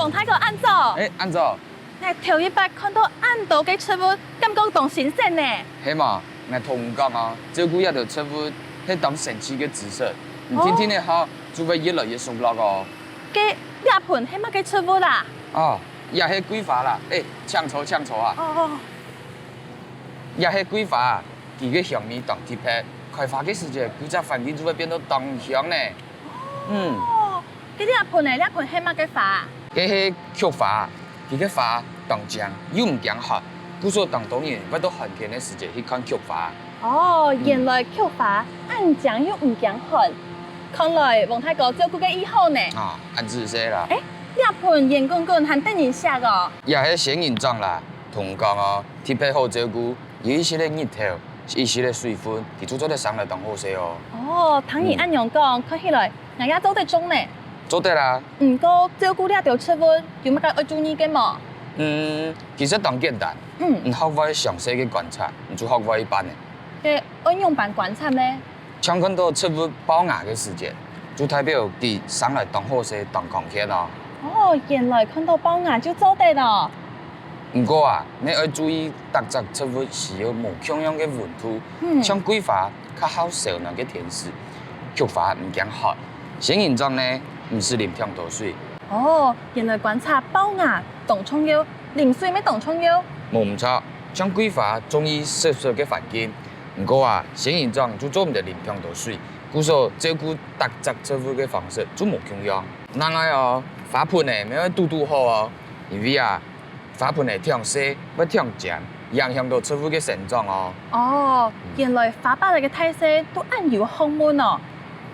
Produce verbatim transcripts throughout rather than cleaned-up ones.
王大哥恁早。欸，恁早。𠊎頭一擺看到恁多个植物，感覺當新鮮呢。係嘛，𠊎同你講啊，照顧這兜植物係當神奇个知識。你定定仔學，就會越來越熟絡哦。該這盆係麼个植物啦？啊，這係桂花啦。欸，請坐，請坐啊。哦哦。這係桂花，佢个香味當特別，開花个時節，歸隻環境就會變到當香呢。 嗯。哦，該這盆呢，這盆係麼个花？該係菊花，佢个花當靚又毋驚寒，故所當多人會到寒天个時節去看菊花。哦，原來菊花恁靚又毋驚寒。看來王大哥照顧个異好呢。啊，恁仔細啦。欸，這盆圓滾滾還得人惜哦。這係仙人掌啦，同你講哦，特別好照顧，有一息仔日頭，一息仔水分，佢就做得生來當好勢哦。哦，聽你恁樣講，看起來 𠊎也做得種呢。做得啊。毋過照顧這兜植物有麼个愛注意个無？嗯，其實當簡單。嗯。你學會詳細个觀察，你就學會一半呢。該愛仰般觀察呢？像看到植物爆芽个時節，就代表佢生來當好勢、當康健哦。哦，原來看到爆芽就做得哦。 毋過啊，你愛注意逐隻植物需要無共樣个溫度，嗯。像桂花較好燒暖个天時，菊花毋驚寒，仙人掌呢毋使淋忒多水。哦，原來觀察爆芽當重要，淋水乜當重要。無毋著，像桂花中意濕濕个環境，毋過啊，仙人掌就做毋得淋忒多水，故所照顧逐隻植物个方式就無共樣。另外哦，花盆呢乜愛堵堵好哦，因為啊， 花盆仔忒細會忒尖，影響到植物个生長哦。哦，原來花缽仔个大細都恁有學問哦！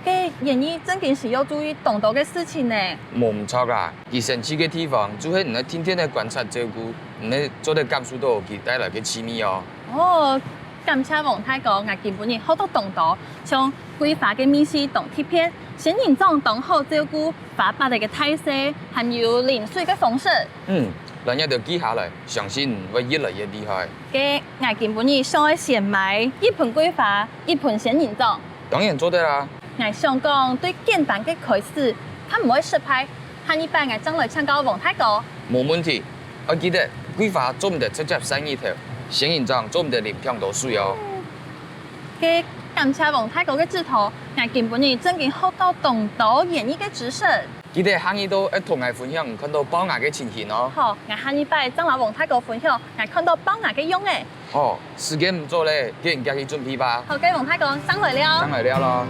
該園藝正經係愛注意當多个事情呢。無毋著啊，佢神奇个地方就係你愛定定仔觀察照顧，你會做得感受到佢帶來个趣味哦。哦，感謝王大哥，𠊎今晡日學到當多，像桂花个味緒當特別，仙人掌當好照顧，花缽仔个大細，還有淋水个方式。 嗯，摎這兜記下來，相信你會越來越厲害。該𠊎今晡日想愛先買一盆桂花，一盆仙人掌。當然做得啊。𠊎想講對簡單个開始，較毋會失敗。下二擺𠊎正來請教王大哥。無問題。愛記得，桂花做毋得直接曬日頭，仙人掌做毋得淋忒多水哦。該感謝王大哥个指導，𠊎今晡日正經學到當多園藝个知識。 記得下二擺愛同𠊎分享你看到爆芽个情形哦。好，𠊎下二擺正摎王大哥分享𠊎看到爆芽个樣仔。好，時間毋早咧，叫人家去準備吧。好，該王大哥，正來尞。正來尞囉。